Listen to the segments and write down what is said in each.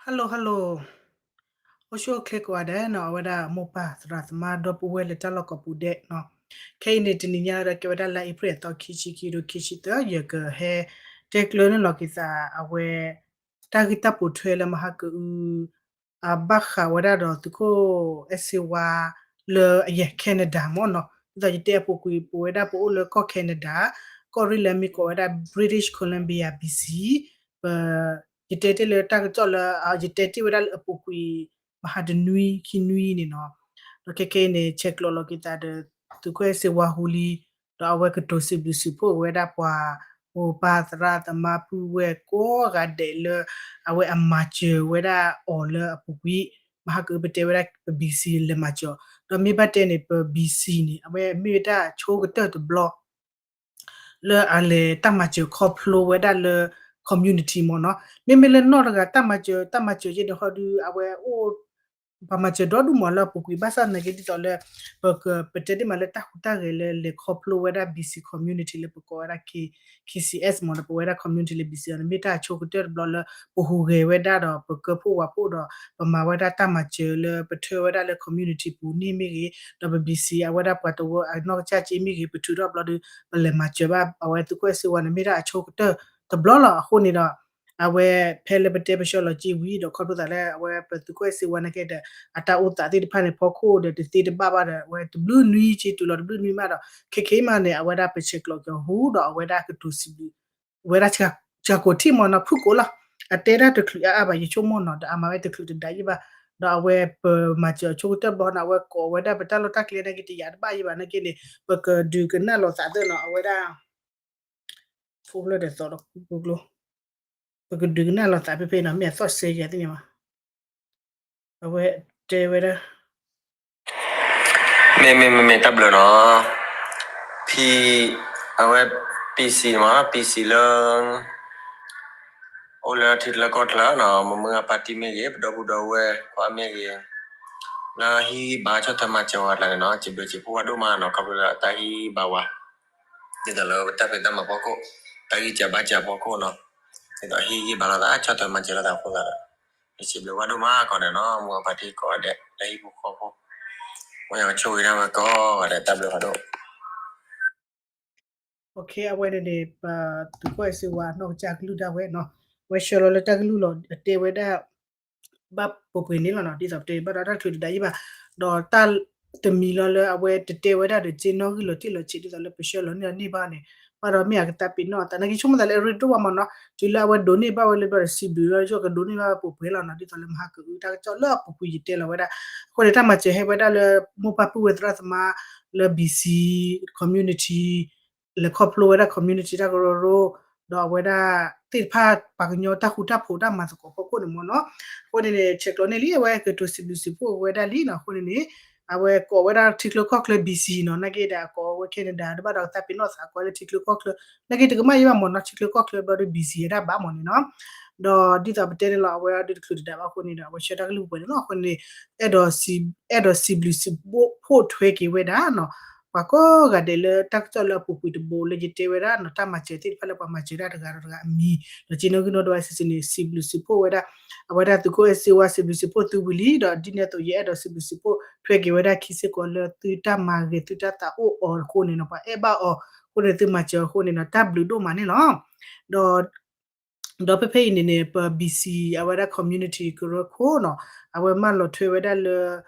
Hello hello, အိၣ်ဆူၣ်အိၣ်ချ့ကိးဂၤဒဲးနီၤ, အဝဲဒၣ်မိၢ်ပၢ်သရၣ်သမါဒီပုၢ်ဝဲၢ်လၢတၢ်လီၢ်ကိးပူၤဒဲးနီၤ. ခဲအံၤန့ၣ် တနံၤညါဒီးကဲဝဲဒၣ်လါအ့ဖြ့ၣ်အသီခံဆံခံ ဒီးခံဆံသၢ, ယကဟဲတဲကျၢၤန့ၢ်လီၤက့ၤသးအဝဲ တၢ်ဂ့ၢ်တၢ်ပိာ်ထွဲလၢမဟါကအု အဘၣ်ဃးဝဲဒၣ်ဒီးသုးခိၣ်အဲၣ်စ့ဝါ လၢအယဲၢ် Canada မ့ၢ်နီၤ. ဒ်သိးယတဲအပူၤကွံာ် ပဝဲဒၣ်ပအိၣ်လၢကီၢ် Canada, ကီၢ်ရ့ၣ်လၢအမ့ၢ်ကိးဝဲဒၣ် British Columbia, B C, ပ ယတဲတ့ၢ်လၢတၢ်ကစီၣ်လၢ ယတဲတ့ၢ်ဝဲဒၣ်လၢအပူၤကွံာ် မဟါတနွံခံနွံန့ၣ်နီၤ. ဒီးခဲခဲအံၤန့ၣ် ဆဲးကျိးလီၤက့ၤသးဒီး သုးခိၣ်အဲၣ်စ့ဝါဟူလံ ဒီးအဝဲကတိၤစံးဘျုးစံးဖှိၣ်ဝဲဒၣ်ပှၤမိၢ်ပၢ်သရၣ်သမါပုၢ်ဝဲၢ်ကိးဂၤဒဲးလၢ အဝဲအမၤစၢၤဝဲဒၣ်အီၤလၢအပူၤကွံာ်, မဟါကအုပတဲဝဲဒၣ်ပ B C လဲၤမၤစၢၤအီၤ, ဒီးမ့ၢ်ဘၣ်တဲန့ၣ် ပ B C န့ၣ် အဝဲမ့ၢ်ဝဲဒၣ်ဆိကတၢၢ်တဘျီ လၢအလဲၤတၢ်မၤစၢၤခီဖျိဝဲဒၣ်လၢ community မ့ၢ်နီၤ. မ့မ့ၢ်လၢနီၢ်တဂၤတၢ်မၤစၢၤ တၢ်မၤစၢၤယဲၢ်ဒီးဟီဒုး အဝဲအိၣ် ပှၤမၤစၢၤဒီဒူၣ်မးလၢအပူၤကွံာ် ဘၣ်ဆၣ်သနာ်က့ဒ်သိးလၢ ပက ပတဲတ့ၢ်မးလၢတၢ်ဟူးတၢ်ဂဲၤလၢလဲၤခီဖျိဝဲဒၣ် B C community လၢပကိးဝဲဒၣ် K C S မ့ၢ်ဒီး ပဝဲဒၣ် community လၢ B C အီၤန့ၣ် မ့ၢ်တၢ်ဆိကတၢၢ်တဘျီလၢ ပဟူးဂဲၤဝဲဒၣ်ဒီး ပကၢဖှိၣ်ဝးဖှိၣ်ဒီး ပမၤဝဲဒၣ်တၢ်မၤစၢၤလၢပထၢဝဲဒၣ်လၢ community ပူၤန့ၣ်မ့ၢ်ဂ့ၤ, ဒီးပ B C အဝဲဒၣ်ပှၤတဝၢအနီၢ်ကစၢ်က့မ့ၢ်ဂ့ၤ ပထုးထီၣ်ဘျီဒီး ပလဲၤမၤစၢၤဘၣ် အဝဲသုးခိၣ်အဲၣ်စ့ဝါန့ၣ် မ့ၢ်ဒၣ်အဆိကတၢၢ်တဘျီလီၤ. အဃိန့ၣ်ဒီး အဝဲဖဲလၢပတဲပဆှၢလီၤက့ဝံၤဒီး ခီဖျိသးလၢအဝဲပသုးခိၣ်အဲၣ်စ့ဝါန့ၣ်က့ဒီး အတၢ်အိၣ်သးသ့ၣ်တဖၣ်န့ၣ် ဖီခိၣ်ဒီးတသ့တဘၣ်ဘၣ်ဒီး အဝဲတဘျုးနွံက့တုၤလီၤတဘျုးနွံမးဒီး ခဲခဲအံၤမးန့ၣ် အဝဲဒၣ်ပဆဲးကျိးက့ၤဟူဒီးအဝဲဒၣ်ကတိၤစံးဘျုး ဝဲဒၣ်စှၤကိးထံၣ်မ့ၢ်နီၤ ဖုၣ်ကိးလီၤ. အတဲဒၣ်တချုးအါအါဘၣ် ယဆိကမိၣ်နီၤ ဒီးအမၤဝဲတချုးတဒါယံၣ်ဘၣ်, ဒီးအဝဲပမၤစၢၤအဆိကတၢၢ်ဘျီန့ၣ် အဝဲကိးဝဲဒၣ်ပတၢ်လီၢ်တၢ်ကျဲနာ်က့တယာ်တဘၣ်ယံၣ်ဘၣ်နာ်က့န့ၣ် ပကဒုးကနၣ်လီၤသးသ့နီၤ အဝဲဒၣ် ဖိလၢဒီးသီဒီးကျိကျိ ပကဒုးကနၣ်လီၤသးဖဲဖဲနီၤ မ့ၢ်အသီၣ်စဲယၤသ့ၣ်ညါဘၣ်, အဝဲတဲဝဲဒၣ် မ့ၢ်မ့ၢ်မ့ၢ်မ့ၢ်တၢ်ဘျုးနီၤ, ဖံ အဝဲ PC မ့ၢ် PC လၢ အိၣ်လၢထံချၢကီၢ်ချၢနီၤ မ့ၢ်မုၢ်အပၢ်တံၢ်မ့ၢ်ဂ့ၤ ပဒီပုၢ်ဒီဝဲၢ်ခွါမ့ၢ်ဂ့ၤ လၢဟံၣ်ဘါဆီၣ်ထွဲမၤစၢၤဝဲဒၣ်န့ၣ်နီၤ စံးဘျုးစံးဖှိၣ်ဝဲဒိၣ်မးနီၤ ခီဖျိလၢတၢ်ဟံၣ်ဘါဝဲ ဒ်သိးလၢပတၢ်ဖံးတၢ်မၤဖီခိၣ် တၢ်ဂံၢ်စၢ်ဘါစၢ်ဖီခိၣ်နီၤ ဒ်သိးဟံၣ်ဂံၢ်ဘါလိာ်သး ဆီၣ်ထွဲမၤစၢၤလိာ်သးအဃိသတးဒီး ယစံးဘျုးဝဲဒိၣ်မးကီးဒီးနီၤ မိၢ်အပၢ်တံၢ်ကိးဂၤဒဲး လၢဟံၣ်ဖိဃီဖိ မ်ယကဆိၣ်ဂ့ၤဒၣ်ဝဲကိးဂၤဒဲး တၢ်ဘျုးဖးဒိၣ် အဝဲန့ၣ်န့ၣ် ပသုးခိၣ်အဲၣ်စ့ဝါနီၢ်ကစၢ်ကလုၢ်ဒၣ်ဝဲနီၤ ဝဲဆှၢလီၤလၢတၢ်ကလုၢ်လီၤ အတဲဝဲဒၣ် ဘၣ်ပှဲၤပှဲၤန့ၣ်လီၤနီၤ ဒ်သိးပတဲဘၣ်ဒီးတၢ်ချုးတဒါယံၣ်ဘၣ်, ဒီးတၢ်တမံၤလီၤလၢအဝဲတတဲဝဲဒၣ်ဒီး စ့နီၣ်ဂံၢ်လီၤတံၢ်လီၤဆဲး ဒ်သိးလၢပဆှၢလီၤန့ၢ်အီၤန့ၢ်ဘၣ်န့ၣ် ဘၣ်ဒီးမ့ၢ်အကသးပ့ၤနီၣ်အသး နာ်က့ဆိကမိၣ်သးလၢအရ့ဒိၣ်ဘၣ်မ့ၢ်နီၤ တုၤလၢအဝဲဒိးန့ၢ်ဘၣ်ဝဲလၢဘျီဒီး စံးဘျုးလီၤ ကဒိးန့ၢ်ဘၣ်ဝဲပှဲၤပှဲၤလီၤနီၤ ဒ်သိးလၢမဟါကအုတၢ်ကစီၣ်လၢအပူၤကွံာ်ယတဲလီၤဝဲဒၣ် အဃိန့ၣ် တၢ်မၤစၢၤဟဲဝဲဒၣ်လၢ မိၢ်ပၢ်ပုၢ်ဝဲၢ်သရၣ်သမါလၢ B C community လဲၤခီဖျိဝဲဒၣ် community တၢ်ကရၢကရိ ဒီးအဝဲဒၣ်သ့ၣ်တဖၣ်ပှၤကညီတၢ်ဃူတၢ်ဖိးတၢ်မၤသကိးဖီခိၣ်န့ၣ်မ့ၢ်နီၤ အဃိန့ၣ်န့ၣ် ဆဲးကျိးန့ၢ်လံ အဝဲကတိၤစံးဘျုးစံးဖှိၣ်ဝဲဒၣ်လံနီၤ အဃိန့ၣ်န့ၣ် အဝဲကိးဝဲဒၣ်ထံချၢကီၢ်ချၢ B C နီၤ နာ်က့ဒီးအကိးဝဲ Canada တဘၣ်ဒီးကသးပ့ၤနီၣ်သးကိးလၢထံချၢကီၢ်ချၢ နာ်က့တကမၣ်ယံၣ်ဘၣ်မ့ၢ်နီၤ ထံချၢကီၢ်ချၢဘျီဒီး B C ဝဲဒၣ်ဘၣ်မ့ၢ်န့ၣ်နီၤ ဒီးဒ်သိးပတဲန့ၣ်လီၤ အဝဲဒၣ်ဒုးတချုးတဒါဘၣ်အဃိန့ၣ်ဒီး အဝဲဆှၢတၢ်ကလုၢ်ပှဲၤန့ၣ်လီၤ အဃိန့ၣ် အဲၣ်ဒိးစံးဘျုးစံးဖှိၣ်ထွဲက့ၤဝဲဒၣ်နီၤ ပှၤကိးဂၤဒဲးလၢတၢ်ကစီၣ်လၢအပူၤကွံာ်တဘိလၢယတဲဝဲဒၣ်နီၤ တၢ်မၤစၢၤသ့ၣ်တဖၣ်လၢပှၤမၤစၢၤဒၣ်တဂၤဒီးတဂၤအမံၤ ဒီးစ့နီၣ်ဂံၢ်နီၣ်ဒိၣ်ဝဲဆံးဆံးန့ၣ် စံးဘျုးစံးဖှိၣ်ဝဲဒၣ် အဝဲဒၣ်သုးခိၣ်အဲၣ်စ့ဝါစံးဘျုးစံးဖှိၣ်သုဝံၤလံ ဒီးဒ်န့ၣ်အသိး ယအဲၣ်ဒိးစံးဘျုးစံးဖှိၣ်ထွဲက့ၤဝဲဒၣ်ခံစ့ၢ်ကီးလၢသုတၢ်မၤဂ့ၤသုတၢ်သးအိၣ်အီၤအဃိန့ၣ်နီၤ ပှၤအဲၣ်ဘၣ်အီၤအဃိန့ၣ် သုမၤစၢၤအဃိန့ၣ်နီၤ တၢ်ဘျုးဒိၣ်မးန့ၣ်လီၤ ဒီး ဒီးဖဲဖဲအံၤန့ၣ်န့ၣ် ပ B C အဝဲဒၣ် community ကရၢခိၣ်နီၤ အဝဲမၢလီၤထွဲဝဲဒၣ်လၢ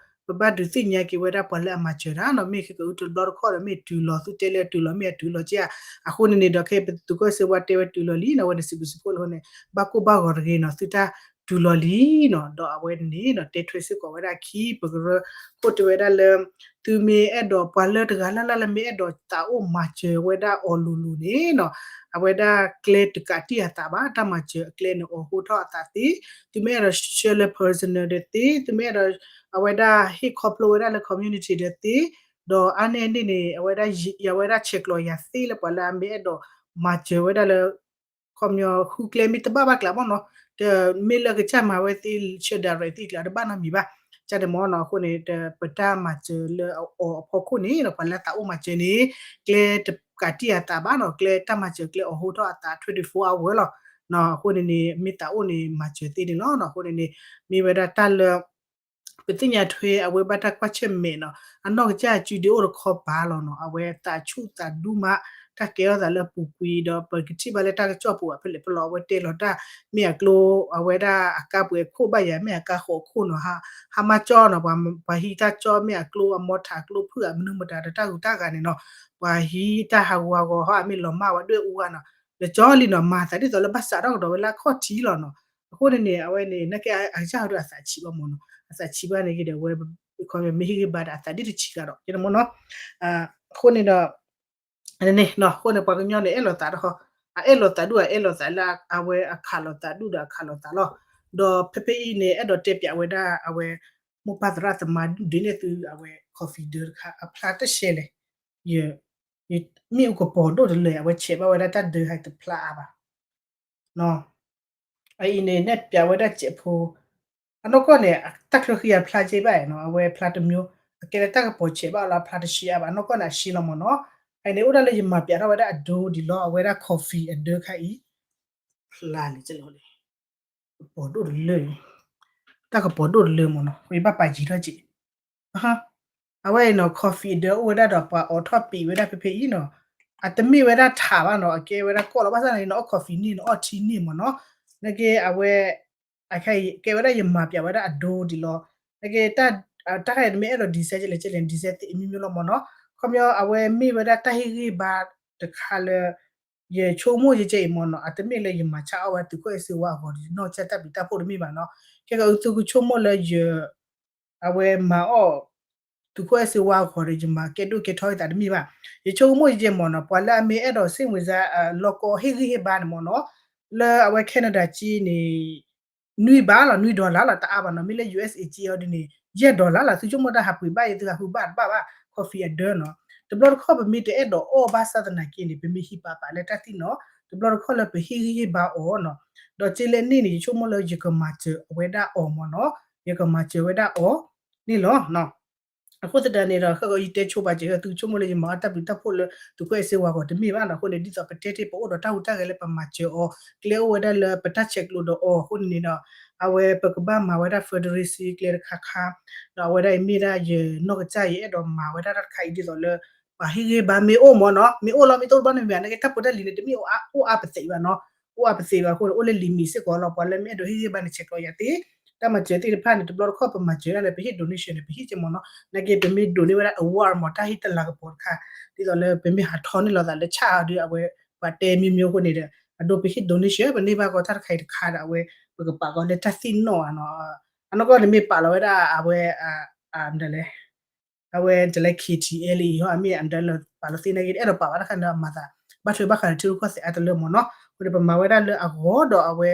ပဘၣ်ဒုးသ့ၣ်ညါက့ၤဝဲဒၣ်ပှၤလၢအမၤစၢၤတၢ်နီၤ မ့ၢ်ခဲကအုတဘျီတခီၣ်ဒီး မ့ၢ်တုၤလီၤသုတဲလၢအတုၤလီၤ မ့ၢ်အတုၤလီၤက့ဧါ အဃိန့ၣ်န့ၣ်ဒီး ခဲပသုးခိၣ်အဲၣ်စ့ဝါတဲဝဲတုၤလီၤလံနီၤ အဝဲန့ၣ်စံးဘျုးစံးဖှိၣ်လၢအဃိန့ၣ် ဘၣ်ကိၢ်ဘၣ်ဂီၤတဂ့ၤနီၤ သုတၢ်တုၤလီၤလံနီၤ ဒီးအဝဲန့ၣ်န့ၣ်နီၤ တဲထွဲစ့ၢ်ကီးဝဲဒၣ်ခံ ပကရၢခိၣ်တဲဝဲဒၣ်လၢ သုမ့ၢ်အဲၣ်ဒိးပှၤလၢတဂၤလၢ်လၢ်လၢမ့ၢ်အဲၣ်ဒိးသးအိၣ်မၤစၢၤဝဲဒၣ်အီၤလိၤလိၤန့ၣ်နီၤ အဝဲဒၣ်ကျဲတကးတံၢ်အသးဘၣ် တၢ်မၤစၢၤအကျဲန့ၣ် အိးထီၣ်အသးသ့, သုမ့ၢ်အဲၣ်ဒိးဆှၢလၢ personal ဒီးသ့, သုမ့ၢ်အဲၣ်ဒိး အဝဲဒၣ်ဟ့ၣ်ခီဖျိဝဲဒၣ်လၢ community ဒီးသ့, ဒီးအါန့ၢ်န့ၣ်န့ၣ် အဝဲဒၣ် အဝဲဒၣ်ဆဲးကျိးယၤသ့လၢပှၤလၢအမ့ၢ်အဲၣ်ဒိးမၤစၢၤဝဲဒၣ်လၢ ခီပညီဃုကျဲမ့ၢ်တဘၣ်ဘၣ်ကျါမ့ၢ်နီၤ, တမ့ၢ်လၢကစၢ်မၤဝဲသ့ဆၢဒၣ်ရဲၣ်သ့ကျါတဘၣ်နီတမံၤဘၣ်, ကန့ၣ်မ့ၢ်နီၤ, အဃိန့ၣ် ပတၢ်မၤစၢၤလၢအီၤအဖီခိၣ်န့ၣ်ဒီး ပှၤလၢအသးအိၣ်မၤစၢၤန့ၣ် ကျဲတကးတံၢ်အသးဘၣ်နီၤ, ကျဲတၢ်မၤစၢၤကျဲအိးထီၣ်အသး twenty-four hour လီၤ, အဃိန့ၣ်န့ၣ် မ့ၢ်သးအိၣ်န့ၣ် မၤစၢၤသ့န့ၣ်လီၤ. အဃိန့ၣ်န့ၣ် မ့ၢ်ဝဲဒၣ်တၢ်လၢ ပသ့ၣ်ညါထွဲအဝဲဘၣ်တၢ်ကွၢ်ဆၢၣ်မဲာ်နီၤ, အနီၢ်ကစၢ်စုဒ့အိၣ်တခီပၤလီၤနီၤ, အဝဲသးဆူၣ်သးဒူမး, တၢ်ကဲထီၣ်သးလၢအပူၤကွံာ်ဒီး ပကထံၣ်ဘၣ်လၢတၢ်ကစီၣ်ပူၤဘၣ်ဖဲလဲၣ်ဖဲလဲၣ် အဝဲတဲလီၤတၢ် မ့ၢ်အကျိ အဝဲဒၣ်အကါပှဲၤခိၣ်ဘၣ်ယၤ မ့ၢ်အကါဃိးခိၣ်နီၤ, ဟးမၤကၠီနီၤ, ပှၤဟံးတၢ်ကၠီ မ့ၢ်အကျိအမီထး အကျိဖုၣ်အမနုၤမတၤဒီးတၢ်ဂုၤတၢ်ဂၤန့ၣ်နီၤ, ပှၤဟံးတၢ်ဟးဂူာ်ဟးဂီၤဟီ အမ့ၢ်လီၤမၢ်ဝဲဒွဲၣ်အူဝါနီၤ, လၢကၠီလံနီၤ, မၤသးဒ်သိးလၢဘၣ်စးထီၣ်ကဒီးဝဲလၢအခီၣ်ထံးလီၤနီၤ. အဃိန့ၣ်န့ၣ် အဝဲန့ၣ် နာ်က့အကစၢ်ဟီဒီးအသးဆံးဘၣ်မ့ၢ်နီၤ, အသးဆံးဘၣ်န့ၣ်က့ဒီး အဝဲ မ့ၢ်ဟ့ၣ်ဂံၢ်ဘါဒီးအသးဒ်တဆံးကဒီး ကဲမ့ၢ်နီၤ. အဃိန့ၣ်ဒီး န့ၣ် အဃိန့ၣ် ပှၤကညီန့ၣ် အဲၣ်လိာ်သးတခီ, အအဲၣ်လိာ်သးဒူၣ် အအဲၣ်လိာ်သးလၢအဝဲအခးလိာ်သးဒူၣ်ဒီးအခးလိာ်သးလီၤ. ဒီးဖဲဖဲအံၤန့ၣ် အဲၣ်ဒိးတဲပၠးဝဲဒၣ်အဝဲ မိၢ်ပၢ်သရၣ်သမါဒုးဒ်န့ၣ်သု အဝဲ coffee ဒၢတခါ အဖျါတရှဲလဲၣ်, ယ မ့ၣ်အူကပီၤဒိၣ်တလၢ အဝဲဆဲးဘၣ်ဝဲဒၣ်တၢ်ဒၢဟဲတဖျါအါဘၣ် အအံၤန့ၣ် နဲၣ်ပၠးဝဲဒၣ်စဲးဖိ, အနီၢ်ကီၢ်န့ၣ် တၢ်ချၢဃံအဖျါက့ဘၣ်နီၤ, အဝဲဖျါတမျိုး, အကဲလၢတၢ်ကပီၤဆဲးဘၣ်လီၤ အဖျါတရှဲအါဘၣ်, အနီၢ်ကီၢ်န့ၣ် အရှဲလီၤမ့ၢ်နီၤ. အအံၤန့ၣ် အိၣ်ဒၣ်လၢယမၤပၠးထီၣ်ဝဲဒၣ်အဒိဒ်လီၤ, အဝဲဒၣ် coffee အဒၢခါအံၤ ဖျါလံလီၤ, ကပီၤဒိၣ်တလၢ, တၢ်ကပီၤဒိၣ်တလၢမ့ၢ်နီၤ, ယဘၣ်ပာ်ယံၤထီၣ်က့ အဝဲအံၤနီၤ coffee အဒၢအိၣ်ဝဲဒၣ်ဒီးပှၤအိးထီၣ်ပံးဝဲဒၣ်ဖဲဖဲအံၤနီၤ, အတမ့ၢ်ဝဲဒၣ်ထးဘၣ်နီၤ, အကဲဝဲဒၣ်ကီၢ်လီၤ, ဘၣ်ဆၣ်န့ၣ် နအီၣ် coffee န့ၣ် နအီၣ်ထံန့ၣ်မ့ၢ်နီၤ, နာ်က့အဝဲ အခဲအံၤ ကဲဝဲဒၣ်ယမၤပၠးဝဲဒၣ်အဒိဒ်လီၤ, နာ်က့ တၢ်ခါအံၤတမ့ၢ်အဲၣ်ဒိး design ကလဲၣ်ကလဲၣ် design သ့အမျိုးမျိုးလီၤမ့ၢ်နီၤ, ခီပညီအဝဲမ့ၢ်ဝဲဒၣ်တၢ်ဟ့ၣ်ဂံၢ်ဘါတခါလၢ ယဆိကမိၣ်ယကဲအံၤမ့ၢ်နီၤ, အတမ့ၢ်လၢယမၤဆါအီၣ်ဝဲသုးခိၣ်အဲၣ်စ့ဝါအဂီၤဒီး နီၢ်ကစၢ်တၢ်ဘျုးတၢ်ဖှိၣ်တမ့ၢ်ဘၣ်နီၤ, ခဲကီးသုကဆိကမိၣ်လၢယ အဝဲမၤအီၣ် သုးခိၣ်အဲၣ်စ့ဝါအဂီၤဒီး ယမၤကဲဒိၣ်ကဲထီသးတမ့ၢ်ဘၣ်, ယဆိကမိၣ်ယကဲမ့ၢ်နီၤ, ပှၤလၢအမ့ၢ်အဲၣ်ဒိး စိတ်ဝင်စား လီၢ်ကီၢ်ဟ့ၣ်ဂံၢ်ဟ့ၣ်ဘါန့ၣ်မ့ၢ်နီၤ, လၢအဝဲ Canada က့န့ၣ် နွံဘးလီၤ နွံ dollar လီၤ တအါဘၣ်နီၤ, မ့ၢ်လၢ ယူၢ်အ့ၣ်စ့ၣ် က့အီၤဒ်န့ၣ် ယဲၢ် dollar လီၤ, သုဆိကမိၣ်တၢ်ဟးပှ့ၤဘၣ်ယဲ သုဟးဃုဘၣ်တဘၣ်ဘၣ် coffee အဒၢနီၤ, တဘျီတခီၣ်ပမ့ၢ်တအဲၣ်ဒိးအီၣ်ဘၣ်ဆၣ်သနာ်က့န့ၣ် ပမ့ၢ်ဟံးပာ်ပာ်လၢတၢ်သ့ၣ်နီၤ, တဘျီတခီၣ်လၢပဟ့ၣ်ဂံၢ်ဟ့ၣ်ဘါအီၤနီၤ, ဒီးက့လၢန့ၣ်န့ၣ် ယဆိကမိၣ်လၢယကမၤစၢၤအဝဲဒၣ်အီၤမ့ၢ်နီၤ, ယကမၤစၢၤဝဲဒၣ်အီၤန့ၣ်လီၤ. အဃိသတးန့ၣ်ဒီး ခဲကီးယတဲဆိပာ်စၢၤ သုဆိကမိၣ်လၢယမၤအီၣ်တၢ်ဘျုးတၢ်ဖှိၣ်လၢသုးခိၣ်အဲၣ်စ့ဝါအဂီၤတမ့ၢ်ဘၣ်နီၤ, အဃိန့ၣ် ဒ်သိးပတဲတ့ၢ် ပအိၣ်ဒီးတၢ်ဟူးတၢ်ဂဲၤလၢပမၤစၢၤအီၤ, ကျဲအိၣ်ဝဲဒၣ်လၢပတၢ်ဆဲးကျိးဒီးအီၤအဃိန့ၣ်ဒီး အဝဲပကဘၣ်မၤဝဲဒၣ် fundraising ကျဲတခါခါ, ဒီးအဝဲဒၣ်အံၤမ့ၢ်ဒၣ်ယနီၢ်ကစၢ်ယအဲၣ်ဒိးမၤဝဲဒၣ်တၢ်တခါအံၤဒ်သိးလၢ ပှၤဟ့ၣ်ဂံၢ်ဘါမ့ၢ်အိၣ်မ့ၢ်နီၤ, မ့ၢ်အိၣ်လီၤ မ့ၢ်တအိၣ်တဘျီန့ၣ်မ့ၢ် နာ်က့တၢ်ဖိတၢ်လံၤန့ၣ် တမ့ၢ်အိၣ်အါပသ့ဘၣ်နီၤ, အိၣ်အါပသ့ဘၣ်အဃိန့ၣ် အိၣ်လၢလံာ်မံၤစ့ၢ်ကီးလီၤ, ပှၤလၢမ့ၢ်အဲၣ်ဒိးဟ့ၣ်ဂံၢ်ဘါန့ၣ် ဆဲးကျိးယၤသ့, တၢ်မၤစၢၤသ့ၣ်တဖၣ်န့ၣ် တဘျီတခီၣ်ပမၤစၢၤဒၣ်လၢပဟ့ၣ် donation န့ၣ် ပဟ့ၣ်က့မ့ၢ်နီၤ, နာ်က့ပမ့ၢ် donate ဝဲဒၣ် award မ့ၢ်တၢ်ဟ့ၣ်တလၤကပီၤတခါ, ဒ်သိးလၢပမ့ၢ်ဟးထီန့ၢ်လိာ်သးလၢဆၣ်အီၤဒီး အဝဲပှၤတဲမ့ၢ်မ့ၢ်အဃိန့ၣ်ဒီး အဒိပဟ့ၣ် donation ပန့ၢ်ဘၣ်ကီတၢ်တခါအံၤတခါဒီး အဝဲပကပာ်ကီၤလၢတၢ်သ့ၣ်နီၣ်ဧါနီၤ, အနီၢ်ကီၢ်န့ၣ်မ့ၢ်ပာ်လီၤဝဲဒၣ်အဝဲ မတၤလဲၣ် အဝဲတလဲ KTLA အံၤဟီ အမ့ၢ်အမတၤလၢပာ်လီၤသ့နာ်က့ အဲၣ်ဒိးပာ်ဘၣ်တၢ်ခါန့ၣ် အမၤသး ဘၣ်ထွဲဘၣ်ဃးဒီးထံရူၢ်ကီၢ်သဲးအါတလၢမ့ၢ်နီၤ, အဃိန့ၣ် ပမၤဝဲဒၣ်လၢအဂီၢ်ဒီးအဝဲ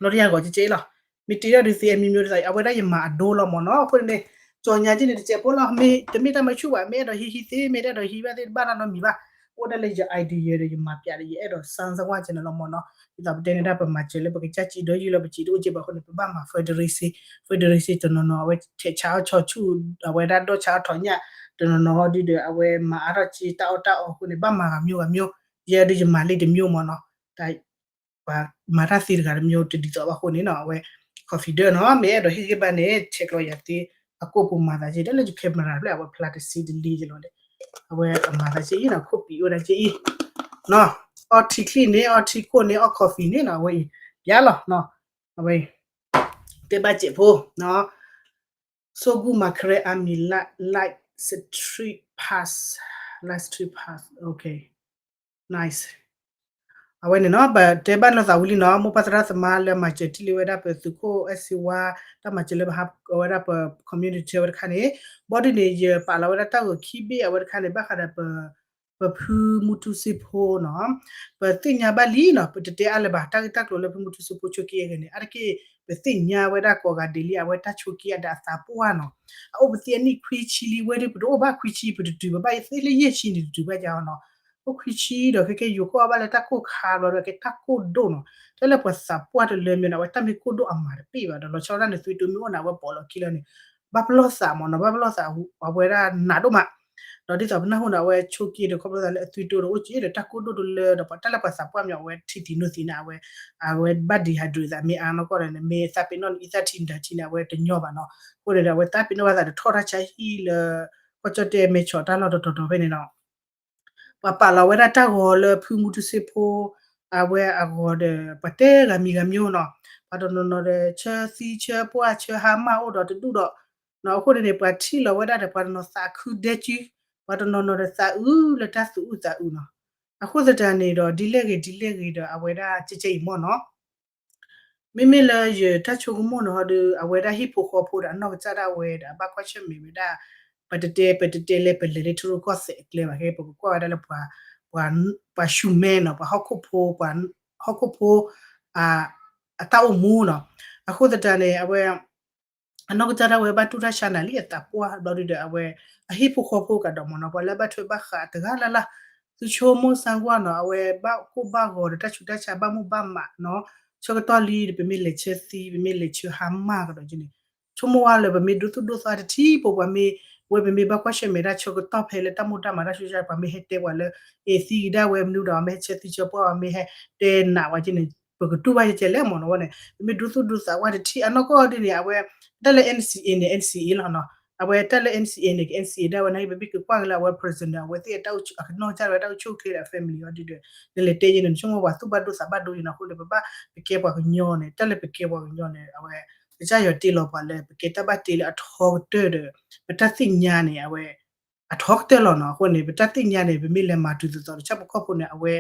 လီၤတယၢ်ဂီၤကဲကဲအံၤလီၤ, မ့ၢ်တ့ထီၣ်ဒုးသ့အမံၤမံၤဒ်သိး အဝဲဒၣ်ယမၤအဒိလီၤမ့ၢ်နီၤ, အဃိန့ၣ် ကၠီညါက့န့ၣ် တစဲးဖိလီၤ, မ့ၢ်တမ့ၢ်တၢ်မၤဆူၣ်ဘၣ်, မ့ၢ်အဲၣ်ဒိးဟံးဟံးသ့ မ့ၢ်တအဲၣ်ဒိးဟံးဘၣ်သ့ တဘၣ်နီတမံၤဘၣ်, အိၣ်ဒၣ်လၢယ idea ဒီးယမၤပၠးဒီး ယအဲၣ်ဒိး စမ်းသပ် ကဲန့ၣ်လီၤမ့ၢ်နီၤ, ဒ်သိးပတဲန့ၣ်ဒၣ် ပမၤစၢၤလၢပကစၢ်စံးဒီးယံာ်လီၤ ပစံးတအိၣ်က့ဘၣ်အဃိန့ၣ် ပဘၣ်မၤ fundraising, fundraising တနီၤနီၤ အဝဲထဲးဆါအီၣ်ဆီဆူၣ် အဝဲဒၣ်ဒီးဆါအီၣ်ထီၣ်ညၣ် တနီၤနီၤဟီဒုဒီး အဝဲမၤအါထီၣ်က့တၢ်အီၣ်တၢ်အီအဃိန့ၣ် ဘၣ်မၤဂၤမျိုးဂၤမျိုး, ယဲဒုးယမၤလံတမျိုးမ့ၢ်နီၤ, ပှၤမၤတၢ်သ့တဂၤတမျိုးတဒ်သိးဘၣ်အဃိန့ၣ်နီၤ, အဝဲ coffee ဒၢနီၤ မ့ၢ်အဲၣ်ဒိးဟ့ၣ်ဂံၢ်ဘါန့ၣ် ဆဲးကျိးယၤသ့, အကိာ်ပူၤမၤသးက့ တၢ်လၢယ camera ဖျါ အဝဲဖျါတစ့တလ့က့လီၤဒီး, အဝဲအမၤသးက့အံၤနီၤ ခိၣ်ပံးအိၣ်ဒၣ်က့အံၤ, နီၤ, အီထံချံန့ၣ် အီထံခိၣ်န့ၣ် အီ coffee န့ၣ်နီၤ အဝဲအံၤ, ပျါလီၤနီၤ, အဝဲ တဲဘၣ်စဲးဖိနီၤ, စိဂုၢ်မၤခရဲအါမံၤ live stream pass, live stream pass, okay, nice. အဝဲန့ၣ်နီၤ ပတဲဘၣ်လိာ်သးဝံၤလံနီၤ, မိၢ်ပၢ်သရၣ်သမါလၢမၤစၢၤထံၣ်လံဝဲဒၣ်ပသုးခိၣ်အဲၣ်စ့ဝါ တၢ်မၤစၢၤလၢပဟးဝဲဒၣ်ပ community ဝဲတခါန့ၣ်, ဘီဒ်န့ၣ် ယပာ်လီၤဝဲဒၣ်တၢ်ဂီၤခံဘ့ၣ်အဝဲတခါန့ၣ် ဘၣ်ဃးဒီးပ ပဖုမူထူစ့ဖိနီၤ, ပသ့ၣ်ညါဘၣ်လံနီၤ, ပတတဲအါလၢၤဘၣ် တၢ်ဂ့ၢ်တၢ်ကျိၤလၢဖုမူထူစ့ဖိဆိးက့အဂ့ၢ်န့ၣ် အါတက့ၢ် ပသ့ၣ်ညါဝဲဒၣ်ကိးဂၤဒဲးလံ အဝဲတၢ်ဆိးက့အဒၣ်အသးပှၢ်နီၤ, အအိၣ်ပသ့ၣ်အနံၣ်ခွံဆံလံ ဝဲဒၣ်ပတအိၣ်ဘၣ်ခွံဆံ ပတတုၤဘၣ်သ့ၣ်လၢယဲၢ်ဆံန့ၣ် တတုၤဘၣ်ယါနီၤ, အိၣ်ခွံဆံဒီးခဲကဲယိၤကီၢ်ဘၣ်လၢတၢ်ကိၢ်ခါဘျီဒီး ကဲတၢ်ကိၢ်ဒိၣ်နီၤ, တၢ်လၢပှၤသးပှၢ်တလၢမ့ၢ်နီၤ အဝဲတၢ်မ့ၢ်ကိၢ်ဒိၣ်အမၤတပ့ၢ်ဘၣ်ဒီး လီၤဆီဒၣ်န့ၣ် သွံၣ်တိမ့ၢ်အိၣ်န့ၣ် အဝဲပိာ်လီၤခံလီၤန့ၣ်, ဘၣ်ပလီၢ်သးမ့ၢ်နီၤ ဘၣ်ပလီၢ်သး အဝဲဒၣ်နးဒိၣ်မး ဒီးဒ်သိးပနၢ်ဟူဒီး အဝဲဆိက့ဒီး ခီဖျိသးလၢအသွံၣ်တိၢ်ဒီး အိၣ်က့ဒီးတၢ်ကိၢ်ဒိၣ်တလၢဒီး ပှၤတၢ်လၢပှၤသးပှၢ်မ့ၢ် အဝဲထံၣ်တံၢ်နီၢ်သံန့ၣ် အဝဲ အဝဲဘၣ် dehydrate သးမ့ၢ်အါနီၢ်ကီၢ်ဒီးန့ၣ် မ့ၢ်သးပ့ၤနီၣ်န့ၣ် အံသၣ်ထံနတၢ်ထံန့ၣ် အဝဲတညီဘၣ်နီၤ. အဃိန့ၣ်ဒီး အဝဲသးပ့ၤနီၣ်ဘၣ်သးဒီးထီၣ်တၢ်ဆါဟံၣ်လၢ ကီၢ်ကၠီၣ်တဲၣ်မဲဆီးတၢ်လီၢ်တတီၤတီၤဖဲန့ၣ်နီၤ ပှၤပာ်လီၤဝဲဒၣ်တၢ်ဂီၤလၢဖုမူတူစ့ဖိ အဝဲအဂီၤဒီး ပှၤတဲဂၤမံၤဂၤမံၤနီၤ, ပှၤတနီၤနီၤဒီး ဆၢသံဆၢပှၢ်ဆၢဟါမၢ်အိၣ်ဒီးတဒူၣ်ဒီး, အဃိန့ၣ်န့ၣ် ပှၤထံၣ်လီၤဝဲဒၣ်ဒီးပှၤတနီၤသးခုဒဲကၠူ, ပှၤတနီၤနီၤဒီးသးအုးလၢတၢ်သူၣ်အုးသးအုးနီၤ. အဃိသတးန့ၣ်ဒီး ဒ်လဲၣ်ဂ့ၤဒ်လဲၣ်ဂ့ၤဒီး အဝဲဒၣ်ကဲကဲအံၤမ့ၢ်နီၤ မ့မ့ၢ်လၢယတၢ်ဆိကမိၣ်န့ၣ်ဟီဒီး အဝဲဒၣ်ဟံၣ်ဖိဃီဖိဒီးအနီၢ်ကစၢ်ဒၣ်ဝဲဒီး အဘၣ်ကွၢ်ဆၢၣ်မဲာ်ဝဲဒၣ် ပတတဲ ပတတဲလၢပလဲၤလၢထံရူၢ်ကီၢ်သဲးအကျဲဘၣ် ဟဲပကကွၢ်ဝဲဒၣ်လၢပှၤ ပှၤ ပှၤ human နီၤ ပှၤဟီၣ်ခိၣ်ဖိ ပှၤဟီၣ်ခိၣ်ဖိ အတၢ်အိၣ်မူနီၤ. အဃိသတးန့ၣ် အဝဲ အနီၢ်ကစၢ်ဒၣ်ဝဲဘၣ်တူၢ်တၢ်ဆါနၤလံအသးပှၢ်ဘျီဒုဒီး အဝဲ အဟံၣ်ဖိဃီဖိကဒီးမ့ၢ်နီၤ ပှၤလၢဘၣ်ထွဲဘၣ်ဃးတဂၤလၢ်လၢ် သုဆိကမိၣ်စၢ်ကွၢ်နီၤ အဝဲဘၣ်ကိၢ်ဘၣ်ဂီၤဒီးတၢ်ဆူးတၢ်ဆါဘၣ်မိၢ်ဘၣ်မးနီၤ. ဆၢကတီၢ်လံဒီး ပမ့ၢ်လဲၤဆၢသံ ပမ့ၢ်လဲၤဆၢဟါမၢ်ကဒီးက့န့ၣ် ဆိကမိၣ်ဝဲလၢပမ့ၢ်ဒိသူၣ်ဒိသးတထံၣ်ဖိ ပှၤမ့ၢ် ဝဲပမ့ၢ်ဘၣ်ကွၢ်ဆၢၣ်မဲာ်ဒၣ်ဆၢကတီၢ်ဖဲလၢတၢ်မိၢ်တၢ်မးတၢ်ဆူးတၢ်ဆါ ပှၤမ့ၢ်ဟဲတဲပှၤလၢ အ့ၣ်သံကဒါဝဲမနုၤဒီး မ့ၢ်ဟဲဆၢသံဆၢပှၢ် ပှၤမ့ၢ်ဟဲတဲနးဝဲက့န့ၣ် ပကတူၢ်ဘၣ်ကဲကဲလဲၣ်မ့ၢ်နီၤဝဲန့ၣ် ပမ့ၢ်ဒိသူၣ်ဒိသးဝဲတထံၣ် အနီၢ်ကီၢ်ဒ်န့ၣ် အဝဲ တၢ်လၢ NCA န့ၣ် NCA လီၤနီၤ. အဝဲတၢ်လၢ NCA န့ၣ် NCA ဒၣ်ဝဲန့ၣ် ပမ့ၢ်ကကွၢ်က့ၤလၢအဝဲ president အဝဲသ့ၣ်အတၢ်အိၣ် အကနီၢ်ကစၢ်ဝဲတၢ်အိၣ်ဆူၣ်အိၣ်ချ့ဒီး family အီၤဒ်ဒီး နလဲၤတဲယဲန့ၣ် နဆိကမိၣ်ပှၤသူၣ်ဘၣ်ဒိသးဘၣ်ဒိယဲနီၤ အဃိန့ၣ် ပဘၣ်ပကဲပှၤကညီန့ၣ် တၢ်လၢပကဲပှၤကညီန့ၣ် အဝဲ ကစၢ်ယွၤတ့လီၤပှၤလၢ ပကဲတၢ်ဘၣ်တ့လၢအထီကတၢၢ်ဒီး ပတၢ်သ့ၣ်ညါန့ၣ် အဝဲ အထီကတၢၢ်လီၤနီၤ. အဃိန့ၣ် ပတၢ်သ့ၣ်ညါန့ၣ် ပမ့ၢ်လဲၤမၤတုၤသသိးတဆၣ်ပခီၣ်ဖိန့ၣ် အဝဲ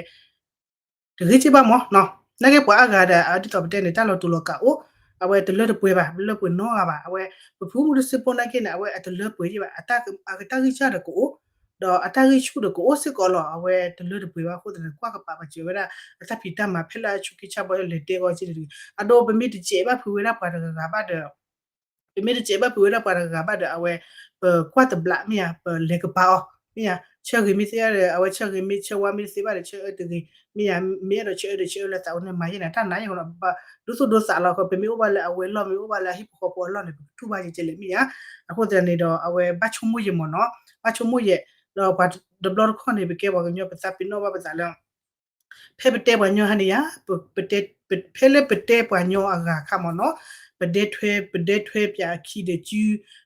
တဂ့ၤက့ဘၣ်မ့ၢ်နီၤ. နာ်က့ပှၤအါဂၤဒီး ဒ်သိးပတဲန့ၣ် တၢ်လီၤတူာ်လီၤကာ်အိၣ် အဝဲတလၢတပှဲၤဘၣ် တလၢပှဲၤနီတဂၤဘၣ် အဝဲ ပဖုမူတစ့ဖိနာ်က့န့ၣ် အဝဲအတလၢပှဲၤယဲၢ်ဘၣ် အတၢ်ဂံၢ်စၢ်ဒီးကအိၣ် ဒီးအတၢ်ဂံၢ်ဆူၣ်ဒီးကအိၣ်စ့ၢ်ကီးလီၤ. အဝဲတလၢတပှဲၤဘၣ်အဃိသတးန့ၣ် ကွၢ်ကပာ်ပာ်စၢၤဝဲဒၣ် အတၢ်ဖံးတၢ်မၤဖဲလၢအဆူးက့ဆါဘီလဲၤတဲဂီၤက့န့ၣ်တဂ့ၤ အဒိပမ့ၢ်တစဲးဘၣ်ဖုးဝဲဒၣ်ပှၤတဂၤဂၤဘၣ်ဒီး ပမ့ၢ်တစဲးဘၣ်ဖုးဝဲဒၣ်ပှၤတဂၤဂၤဘၣ်ဒီး အဝဲ ပကွၢ်တဘျးမ့ၢ်ဧါ ပလဲၤကပၤအီၤ မ့ၢ်ဧါ ဆၢဂ့ၤမ့ၢ်သ့ဒီး အဝဲဆၢဂ့ၤမ့ၢ်ဆၢဝါမ့ၢ်တသ့ဘၣ်ဒီး ဆၢအၢတဂ့ၤ မ့ၢ်ဧါ မ့ၢ်အဲၣ်ဒိးဆၢအၢဒီးဆၢအၢလၢသးအိၣ်န့ၣ် မၤယဲၢ်န့ၣ် တၢ်နးယဲၢ်နီၤ ဒိသူၣ်ဒိသးလီၤ ပမ့ၢ်အိၣ်ဘၣ်လၢအဝဲလီၢ် မ့ၢ်အိၣ်ဘၣ်လၢအဟံၣ်ဖိဃီဖိအလီၢ်န့ၣ် ပကတူၢ်ဘၣ်ကဲကဲလဲၣ်မ့ၢ်ဧါ. အဃိသတးန့ၣ်ဒီး အဝဲဘၣ်ဆိကမိၣ်ယဲၢ်မ့ၢ်နီၤ ဘၣ်ဆိကမိၣ်ယဲၢ် ဒီးပှၤတဘျီတခီၣ်န့ၣ် ပကဲပှၤကညီပသးပ့ၤနီၣ်ဘၣ်ပသးလၢ ဖဲပတဲပှၤညီဟါန့ၣ်ယါ ပတဲ ဖဲလၢပတဲပှၤညီအဂၤအခါမ့ၢ်နီၤ ပဒဲထွဲ ပဒဲထွဲပၠးအခံဒီးစု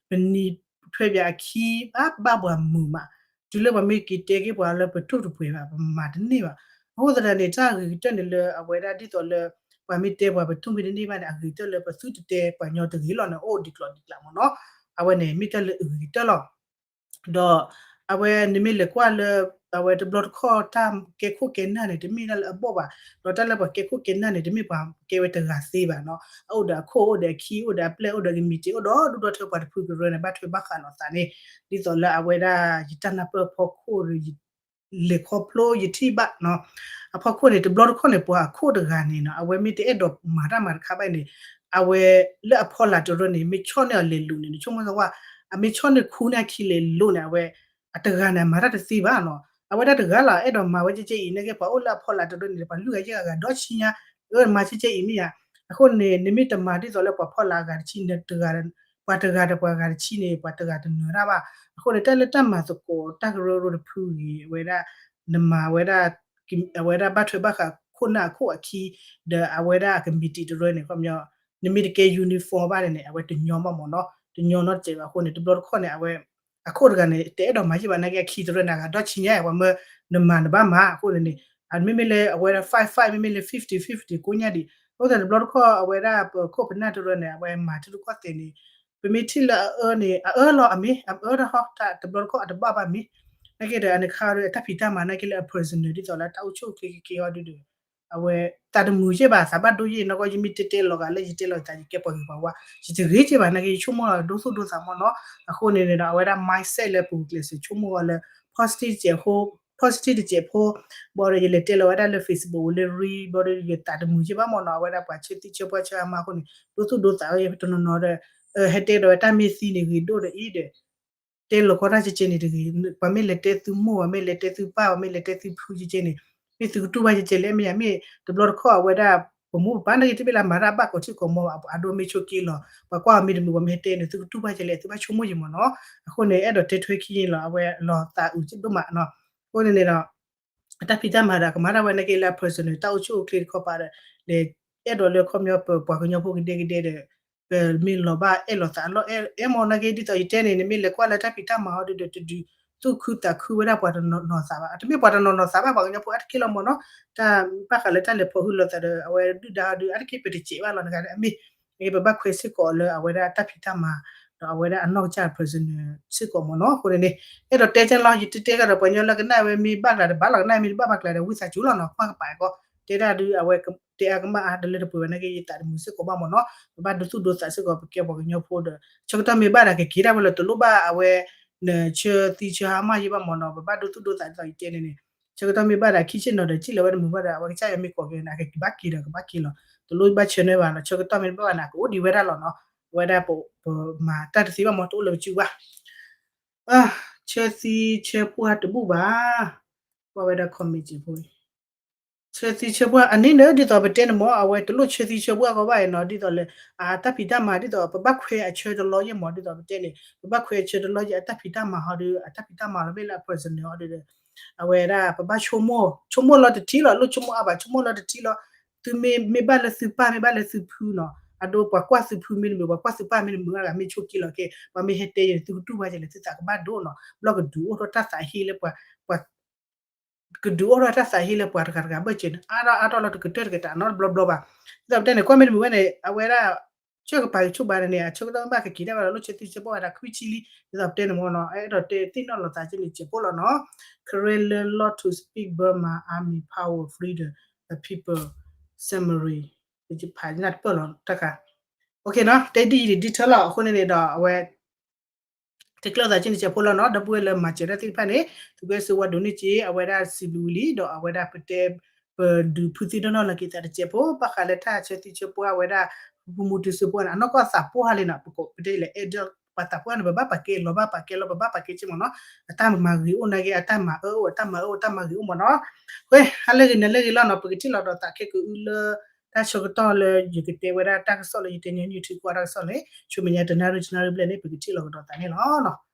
ပနံၤထွဲပၠးအခံ ဘၣ်ဘၣ်ပှၤမုာ်မး တုၤလၢပှၤမ့ၢ်က့ၤတဲက့ၤပှၤလၢပတူၢ်တပှဲၤဘၣ် ပမၤတန့ၢ်ဘၣ်. အဃိသတးန့ၣ် တၢ်အဂ့ၤကတၢၢ်န့ၣ်လၢအဝဲဒၣ်ဒ်သိးလၢ ပှၤမ့ၢ်တဲပှၤပတူၢ်မ့ၢ်တန့ၢ်ဘၣ်န့ၣ် အဂ့ၤကတၢၢ်လၢပသုတတဲပှၤညီတဂ့ၤလီၤန့ၣ် အိၣ်ဒံးကျိးဒံးကျးမ့ၢ်နီၤ အဝဲန့ၣ်မ့ၢ်တၢ်လၢအဂ့ၤကတၢၢ်လီၤ. ဒီး အဝဲန့ၣ်မ့ၢ်လဲၤကွၢ်လၢ အဝဲတဘျီတခီၣ်တၢ်ကဲခိၣ်ကဲနၢ်န့ၣ် တမ့ၢ်တၢ်လၢအဘီၣ်ဘၣ်, ဒီးတၢ်လၢပှၤကဲခိၣ်ကဲနၢ်န့ၣ် တမ့ၢ်ပှၤကဲဝဲတဂၤသ့ဘၣ်နီၤ, အအိၣ်ဒီးအခိၣ် အိၣ်ဒီးအခံ အိၣ်ဒီးအပျဲၢ် အိၣ်ဒီးကမံးတံာ် အိၣ်ဒီးဒူၣ်ဒီထၢပှၤတဖုကရၢန့ၣ် ဘၣ်ထွဲဘၣ်ဃးလိာ်သးန့ၣ် ဒ်သိးလၢအဝဲဒၣ်ယတၢ်နၢ်ပၢၢ်အဖီခိၣ်ဒီး လဲၤခီဖျိယထံၣ်ဘၣ်နီၤ, အဖီခိၣ်န့ၣ် တဘျီတခီၣ်န့ၣ် ပှၤအခိၣ်တဂၤန့ၣ်နီၤ အဝဲမ့ၢ်တအဲၣ်ဒိးမၤတၢ်မၤတခါဘၣ်န့ၣ် အဝဲလၢအဖီလာ်တရၢန့ၣ် မ့ၢ်ဆီၣ်န့ၢ်အီၤလဲၤလိၤန့ၣ် နဆိကမိၣ်သဝဲ အမ့ၢ်ဆီၣ်န့ၢ်ခူန့ၢ်အခံလဲၤလိၤန့ၣ် အဝဲ အတဂၤန့ၣ် အမၤတၢ်တသ့ဘၣ်နီၤ, အဝဲဒၣ်တဂၤလီၤ အဲၣ်ဒိးမၤဝဲကဲကဲအံၤ နာ်က့ပှၤအိၣ်လၢအဖီလာ်တရၢန့ၣ် ပှၤလွံၢ်ဂၤယဲၢ်ဂၤဂၤဒီးဆံညါ အမၤကဲကဲအံၤမ့ၢ်ယါ, အဃိန့ၣ် နမ့ၢ်တမၤဒ်သိးလၢပှၤဖီလာ်အဂၤတဆံ နတဂၤ ပှၤတဂၤဒီးပှၤဂၤတဆံန့ၣ် ပှၤတဂၤတနၢၤတၢ်ဘၣ်, အဃိန့ၣ် တၢ်လၢတၢ်မၤသကိးတၢ်ကရၢကရိတဖုဂ့ၤ အဝဲဒၣ် နမၤဝဲဒၣ် အဝဲဒၣ်ဘၣ်ထွဲဘၣ်ဃးခိၣ်နၢ်အခိၣ်အခံ ဒီးအဝဲဒၣ်အကမံးတံာ်တရၢန့ၣ် ခီပညီ နမ့ၢ်တကဲ uniform ဘၣ်န့ၣ် အဝဲတညီဘၣ်မ့ၢ်နီၤ, တညီနီတစဲးဘၣ်အဃိန့ၣ် တဘျီတခီၣ်န့ၣ် အဝဲ အခိၣ်တဂၤန့ၣ် တအဲၣ်ဒိးမၤယံာ်ဘၣ်နာ်က့ အခံတရၢန့ၣ် အဂၤဒီးဆံညါ ပှၤမၢနမၤနဘၣ်မၤ အဃိန့ၣ်န့ၣ် မ့မ့ၢ်လၢအဝဲဒၣ် five five မ့မ့ၢ်လၢ fifty fifty ကိညါဒံး, အဃိသတးန့ၣ် တဘျီတခီၣ် အဝဲဒၣ်ပခိၣ်ပနၢ်တရၢန့ၣ် အဝဲမၤထံရူၢ်ကီၢ်သဲးန့ၣ် ပမ့ၢ်ထံၣ်လၢအအၢန့ၣ် အအၢလီၤအမ့ၢ် အအၢတဟီ တဘျီတခီၣ်အတဘၣ်ဘၣ်မ့ၢ် နာ်က့ဒီး အနခါဒီး အတၢ်ဖံးတၢ်မၤနာ်က့လၢအ personal ဒ်သိးလၢတၢ်အိၣ်ဆူၣ်အိၣ်ချ့က့ၤက့ၤအီၤဒ်ဒီး အဝဲ သးတမုာ်ယဲၢ်ဘၣ် သးဘၣ်ဒိယဲၢ်နီၢ်ကီၢ် ယမ့ၢ်တဲတဲလီၤဂာ်လၢယတဲလီၤယသး ယကဲပှၤဂ့ၤပှၤဝါ ယတဂ့ၤက့ၤဘၣ်နာ်က့ ယဆိကမိၣ်လီၤဒိသူၣ်ဒိသးမ့ၢ်နီၤ, အဃိန့ၣ်န့ၣ်ဒီး အဝဲဒၣ် mindset လၢပူၤကျဲးစၢးဆိကမိၣ်အီၤလၢ positive တစဲးဖိ positive တစဲးဖိ ဘၣ်ဒီး ယလဲၤတဲလီၤဝဲဒၣ်လၢ Facebook ဝံၤလၢ re ဘၣ်ဒီး ယသးတမုာ်ယဲၢ်ဘၣ်မ့ၢ်နီၤ, အဝဲဒၣ်ပှၤဆၢသံဆၢပှၢ်ဆၢအါမးအဃိန့ၣ် ဒိသူၣ်ဒိသးဝဲတနီၤနီၤဒီး ဟဲတဲဒီးဝဲတၢ်မ့ၢ်သံန့ၣ်ဂ့ၤဒိၣ်ဒီးအံၤဒီး တဲလီၤကီတၢ်ကဲကဲန့ၣ်တဂ့ၤ, ပှၤမ့ၢ်လဲၤတဲသုမိၢ် ပှၤမ့ၢ်လဲၤတဲသုပၢ် ပှၤမ့ၢ်လဲၤတဲသုဖုကဲကဲန့ၣ် မ့ၢ်သုကတူၢ်ဘၣ်ကဲကဲလဲၣ်မ့ၢ်ယါ, မ့ၢ်တဘျီတခီၣ်အဝဲဒၣ် ပမိၢ်ပပၢ်နာ်က့ တမ့ၢ်လၢမၤတၢ်ဘၣ်ကိးထံကိးမီၤဘၣ်, အဒိမ့ၢ်ဆိးက့လီၤ. ပှၤကွၢ်အီၤမ့ၢ်တမုာ် ပှၤမ့ၢ်ဟဲတဲန့ၣ် သုကတူၢ်ဘၣ်ကလဲၣ် သုဘၣ်ဆိကမိၣ်ယံၤမ့ၢ်နီၤ. အဃိန့ၣ် အဲၣ်ဒိးတဲထွဲခံလီၤ အဝဲလီၤသးအုးဒိၣ်မးနီၤ. အဃိန့ၣ်န့ၣ်ဒီး အတၢ်ဖံးတၢ်မၤဒီး ကမၤတၢ်ဝဲနာ်က့လၢအ personal တၢ်အိၣ်ဆူၣ်အိၣ်ချ့တခီပၤဒီး လဲၤအဲၣ်ဒိးလၢခီပညီပပှၤကညီဖိကဒဲကဒဲဒီး ပမ့ၢ်လီၤဘၣ်အဲၣ်လီၤသးအလီၢ်အဲၣ်မ့ၢ်နီၤ. နာ်က့ဒ်သိးယတဲန့ၣ် နမ့ၢ်လဲၤကွၢ်လၢတၢ်ဖံးတၢ်မၤဟီဒုဒီး တဒုးသူၣ်ခုသးခုဝဲဒၣ်ပှၤတနီၤနီၤသးဘၣ်. တမ့ၢ်ပှၤတနီၤနီၤသးဘၣ် ပှၤကညီဖိအါတက့ၢ်လီၤမ့ၢ်နီၤ. တၢ်ဘၣ်ဃးလၢတၢ်လဲၤဖီၣ်ဟုလိာ်သးဒီး အဝဲဒုၣ်ဒါဟီဒုအါတက့ၢ် ပတစဲးဘၣ်လီၤ. နဂၤန့ၣ်အမ့ၢ် ပဘၣ်ခွဲစ့ၢ်ကီးလၢအဝဲဒၣ်တၢ်ဖံးတၢ်မၤ ဒီးအဝဲဒၣ်အနီၢ်ကစၢ် personal စ့ၢ်ကီးမ့ၢ်နီၤ. အဃိန့ၣ်န့ၣ် အဲၣ်ဒိးတဲကဲလီၤ ယတဲတဲကဒီးပှၤကညီလၢကနၣ်ဝဲမ့ၢ်ဘၣ်ကျါဒီးဘၣ်လီၤ, ကနၣ်မ့ၢ်တဘၣ်ဘၣ်ကျါဒီး ဝံသးစူၤလီၤနီၤ. ကွၢ်ကပၤအဂီၢ် တဲဒၣ်ဒုး အဝဲတဲအါကမၣ်အါတလၢတပှဲၤဝဲနာ်က့ ယသးတမုာ်စ့ၢ်ကီးဘၣ်မ့ၢ်နီၤ. ပဘၣ်ဒိသူၣ်ဒိသးစ့ၢ်ကီး ပကဲပှၤကညီဖိဒီး ဆၢကတီၢ်မ့ၢ်ဘၣ်ဒီး ကက့ၤဒၣ်ဝဲလီၤ. တလိၣ်ဘၣ်အဝဲ နဆၢသံဆၢဟါမၢ်ယံၤဘၣ်မ့ၢ်နီၤ. ပဘၣ်ဒိသူၣ်ဒိသးဒ်သိးယတဲန့ၣ်န့ၣ် ဆၢကတီၢ်မ့ၢ်ဘၣ်ဒီး ခံဆ့ၣ်နီၤဒီး စံၣ်လီၤဝဲတမုာ်ဘၣ်ဒီး အဝဲကစၢ်ယွၤမ့ၢ်ကိးက့ၤန့ၣ် အကဘၣ်က့ၤဒီးကဘၣ်က့ၤလီၤ. တလိၣ်ဘၣ်ဆၢနၢဘၣ်နီၤ. ဆၢကတီၢ်မ့ၢ်တဘၣ်ဘၣ်န့ၣ် အကအိၣ်ဒံးဝဲဒၣ်လီၤနီၤ. အဝဲဒၣ်ပမၤတၢ်တသ့ဘၣ်မ့ၢ် တအိၣ်လၢပစုဘၣ် ဆၢသံဆၢပှၢ်တဘူၣ်ဘၣ်. ကွၢ်ဝဲဒၣ် comment ဖိ ဆၢသံဆၢပှၢ် အန့ၣ်ဒီး ဒ်သိးပတဲန့ၣ်မ့ၢ် အဝဲတလိၣ်ဆၢသံဆၢပှၢ်ကီဘၣ်အံၤနီၤ. ဒ်သိးလၢ အတၢ်ဖံးတၢ်မၤ ဒ်သိး ပဘၣ်ခွဲးအဆၢတလီၢ်ယဲၢ်မ့ၢ် ဒ်သိးပတဲန့ၣ် ပဘၣ်ခွဲးအဆၢတလီၢ်ယဲၢ် အတၢ်ဖံးတၢ်မၤဟီဒီး အတၢ်ဖံးတၢ်မၤလီၤ မ့ၢ်လၢအ personal ဟီဒီး အဝဲဒၣ် ပဘၣ်ဆိကမိၣ် ဆိကမိၣ်လီၤတထံၣ်လီၤ. လိၣ်ဆိကမိၣ်အါဘၣ် ဆိကမိၣ်လီၤတထံၣ်လီၤ. သုမ့ၢ် မ့ၢ်ဘၣ်လၢသုပၢ် မ့ၢ်ဘၣ်လၢသုဖုနီၤ. အဒိပှၤကွၢ်သုဖုမ့ၢ်တမုာ် ပှၤကွၢ်သုပၢ်မ့ၢ်တမုာ် အဂၤမ့ၢ်ဆိးက့လီၤက့ ပှၤမ့ၢ်ဟဲတဲယဲၢ်န့ၣ် သုကတူၢ်ဘၣ်ကလဲၣ် သုသးကဘၣ်ဒိနီၤ. ဘျီကဒုးအိၣ်ထီၣ်တၢ်သးဟ့လၢပှၤ ပှၤ ကဒုးအိၣ်ထီၣ်တၢ်သးဟ့လၢပှၤတဂၤတဂၤဘၢၣ်စၢၤန့ၣ် အါထီၣ်အါထီၣ်လီၤ တကတၢၢ်တကတၢၢ်နီတဘျီဘျီဘၣ်. ဒ်သိးပတဲန့ၣ် ကွၢ်မ့ၢ်တမုာ်ဝဲန့ၣ် အဝဲဒၣ် ဆၢကပၤကဆူၣ်ဘၣ်န့ၣ် အဆၢကတီၢ်မ့ၢ်ဘၣ်ကက့ၤဒၣ်ဝဲဒီး လိၣ်ဆၢသံဆၢပှၢ်ဝဲဒၣ်ခွံဆံလံ. ဒ်သိးပတဲန့ၣ်မ့ၢ်နီၤ အဲၣ်ဒိးတဲသ့ၣ်နီၣ်လီၤသးကန့ၣ် စဲးဖိလီၤနီၤ. Karen learn law to speak Burma army power freedom the people summary ဖးနၢ်တပၢၢ်လီၤတၢ်ခါ တဲဒ်အံၤဒ်ထၢလီၤ. အဃိန့ၣ်န့ၣ်ဒီး အဝဲ တဲကျၢၢ်သးကန့ၣ် စဲးဖိလီၤနီၤ. ဒီပုၢ်ဝဲၢ်လၢမၤစၢၤတၢ်သ့ၣ်တဖၣ်န့ၣ် သုကွဲးစၢဝါဒိးန့ၢ်က့ၤ အဝဲဒၣ်စံးဘျုးဝံၤလံ ဒီးအဝဲဒၣ်ပတဲ ပဒုးဖုသံနီၢ်နီၢ်လီၤက့ၤသးတစဲးဖိ ဘၣ်ဃးလၢတၢ်ဆၢသံဆၢပှၢ်ဝဲဒၣ် ပမူတုၤစၢဖိန့ၣ် အနီၢ်ကီၢ်သးပှၢ်ဟါလံနီၤ. ပကိးပတဲလၢ အဲၣ်ဒိး ပှၤသးပှၢ်န့ၣ် ပဘၣ်ပာ်ကဲလီၤ ဘၣ်ပာ်ကဲလီၤ ပဘၣ်ပာ်ကဲက့မ့ၢ်နီၤ. အတၢ်မၤဂ့ၤအိၣ်နာ်က့ အတၢ်မၤအၢအိၣ် အတၢ်မၤအၢအိၣ် တၢ်မၤဂ့ၤအိၣ်မ့ၢ်နီၤ. ဃဲ ဟါလၢဂ့ၤနၤလၢဂ့ၤလီၤနီၤ. ပကထံၣ်လိာ်ဒီးသးခဲကနံၣ်အံၤလၢ တၢ်ဆၢကတီၢ်လၢယကတဲဝဲဒၣ်တၢ်ကစီၣ်လၢယတဲညီနုၢ်ထံကွၢ်တၢ်ကစီၣ်န့ၣ် ဆူမဲာ်ညါတနၣ်ရံၣ်တနၣ်ရံၣ်ဘျဲၣ်န့ၣ် ပကထံၣ်လိာ်ကဒီးသးန့ၣ်လီၤ.